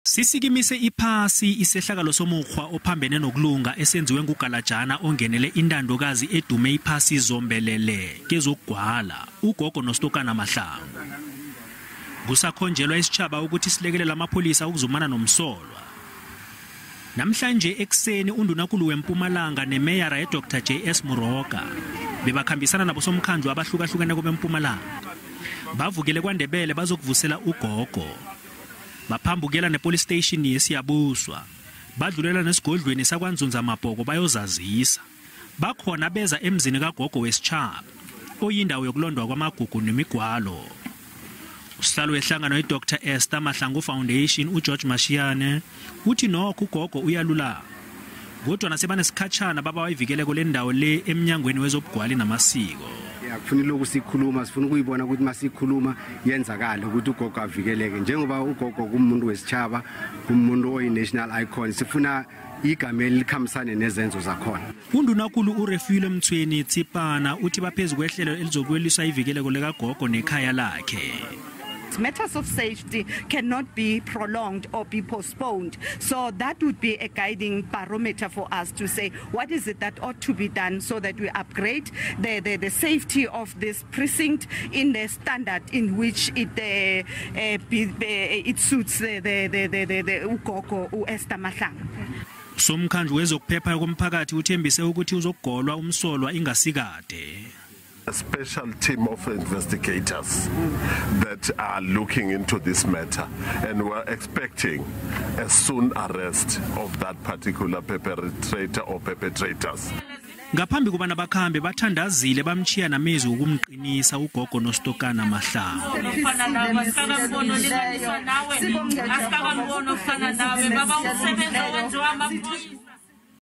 Sisikimise iphasi isehlakalo somukghwa ophambene nokulunga esenziwe ngugalajana ongenele intandokazi edume iphasi zombelele kezokugwala ugogo noStokana Mahlangu. Kusakhonjelwa isitjhaba ukuthi silekelele amapholisa ukuzumana nomsolwa. Namhlanje ekuseni undunankulu weMpumalanga nemeyara yeDr JS Moroka bebakhambisana nabosomkhandlu abahlukahlukeneko beMpumalanga. Bavukele kwaNdebele bazokuvusela ugogo. Baphambukela nepolice station yeSiyabuswa. Badlulela nesigodlweni sakwaNzunza Mabhoko bayozazisa. Bakhona beza emzini kagogo wesitjhaba oyindawo yokulondwa kwamagugu nemigwalo. Usihlalo wehlangano iDr Esther Mahlangu Foundation uGeorge Mashiane uthi nokho ugogo uyalula. Kodwa nasebanesikhatshana baba wayivikeleko lendawo le eminyangweni wezobugwali namasiko. Akufuni lokhu sikhuluma, sifuna ukuyibona ukuthi masikhuluma yenzakala ukuthi ugogo avikeleke, njengoba ugogo kumuntu wesitjhaba, kumuntu oyi-national icon, sifuna igama elikhambisane nezenzo zakhona. Undunankulu uRefilwe Mtsweni Tsipana uthi baphezu kwehlelo elizokwelisa ivikeleko lekagogo nekhaya lakhe. Matters of safety cannot be prolonged or be postponed. So that would be a guiding barometer for us to say what is it that ought to be done so that we upgrade the safety of this precinct in the standard in which it it suits the ugogo uEsther Mahlangu. Somkhandlu wezokuphepha komphakathi uthembise ukuthi uzokugolwa umsolwa ingasikade. A special team of investigators that are looking into this matter, and we're expecting a soon arrest of that particular perpetrator or perpetrators. Ngaphambi kobana bakhambe bathandazile bamchiya namezwi ukumqinisa ugogo noStokana Mahlangu.